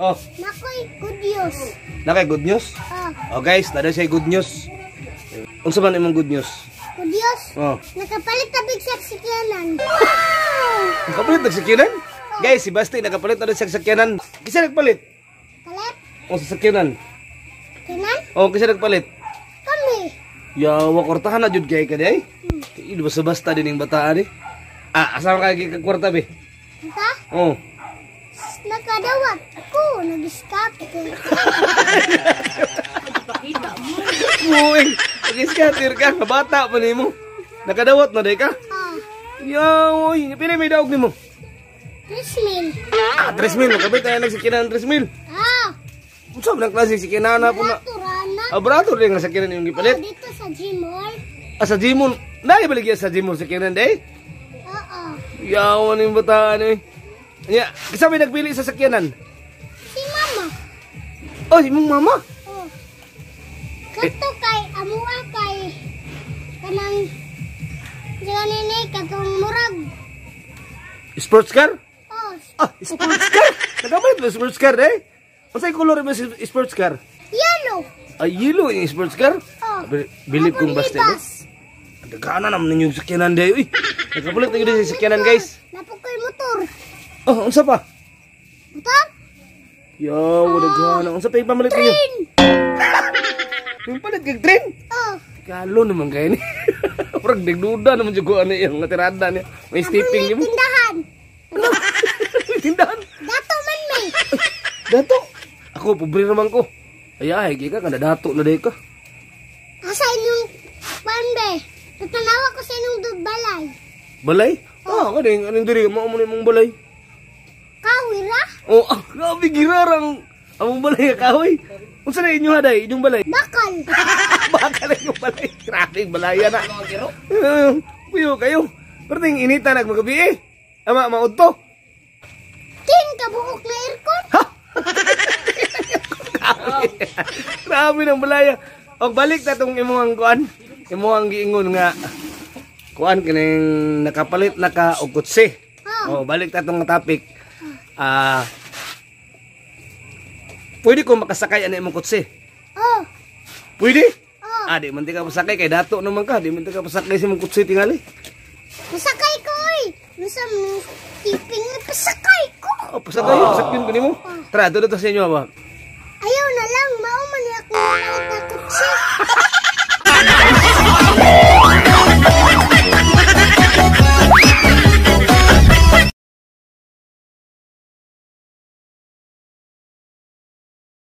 Oh, Nakoy good news. Nakay good news? Ah, Oh guys, naa siya good news. Unsa man imong good news? Good news. Oh. Nakapalit na big sa sakyanan. Nakapalit og sakyanan? Guys, si Basti nakapalit na rin sa sakyanan. Kinsa nagpalit? Palit? O sa sakyanan. Kinan? Oh, kinsa nagpalit? Kami. Yawa, kwartahan na jud kay ka day. Kay basta basta din yung bataan eh. Ah, asa ka kay kwarta be? Anta? Oh. Nakadawat ko. Nag-scatter. Uy, nag-scatter ka, bata pa nimo. Nakadawat na day ka? Ah, Yaw, oy, pila may daog nimo? 3 mil. Ah, 3 mil, kabit ay nagsakyanan 3 mil. Ah, Unsa man ang klase sakyanan na po na? Barato rana. Ah, barato rin nga sakyanan yung Oh, gipalit. dito sa Gmall. Ah, sa Gmall. Naay baligya sa Gmall sakyanan day? Oo. Yaw, ano yung bataan eh. Nya, kinsa may nagpili sa sakyanan? Si Mama. Oh, si imong mama. Oh. Kato kay amua kay kanang ganini katong murag. Sports car? Oh, Ah, sports car. Nakapalit ba sports car eh? Unsay color ba sa sports car? Yellow. Ay, yellow yung sports car? Oh. Bilib kong basta eh. Libas. Dagana naman ninyo yung sakyanan day. Uy, nakapalit na yun sa sakyanan, guys. Napukoy motor. Oh, unsa pa? Motor? Yo, dagana. Unsa pa ipamalit ninyo? Train. Yung palit kag train? Oh. Kalo naman kayo ni. Murag nagduda naman jud ko ano yung tirada niya. May stepping May mo. tindahan. Ano? May tindahan. Dato man may. Dato. Ako, pobre naman ko. Ay, ay, ka, kada dato na day ka. Asa inyong pambe? Tatanawa ko sa inyong balay. Balay? Ah, kaning, anong diri, mao mo na imong balay. Kahoy ra? Oh, ah, grabe girarang among balay nga kahoy. Unsa na inyo haday, inyong balay? Bakal. Baka na inyong balay. Grabe yung balaya na. Puyo kayo. Pero ting inita nagmagabi eh. Ama, maudto. Tin kabuok na aircon. Ha? Grabe ng balaya. Og balik na tong imong kuan. Imong giingon nga kuan kining nakapalit na ka og kutsi. Oh. Oh, balik ta tong topic. Ah, pwede ko makasakay ani imong kutsi? Oh. Pwede? Oh. Ah, di man ti ka pasakay kay dato naman ka, di man ti ka pasakay sa imong kutsi tingali. Pasakay ko oy. Unsa man tiping na pasakay ko. Oh, pasakay, pasakyon ko nimo. Tara, doon na to sa inyo ba. Ayaw na lang mao man ni ako na kutsi.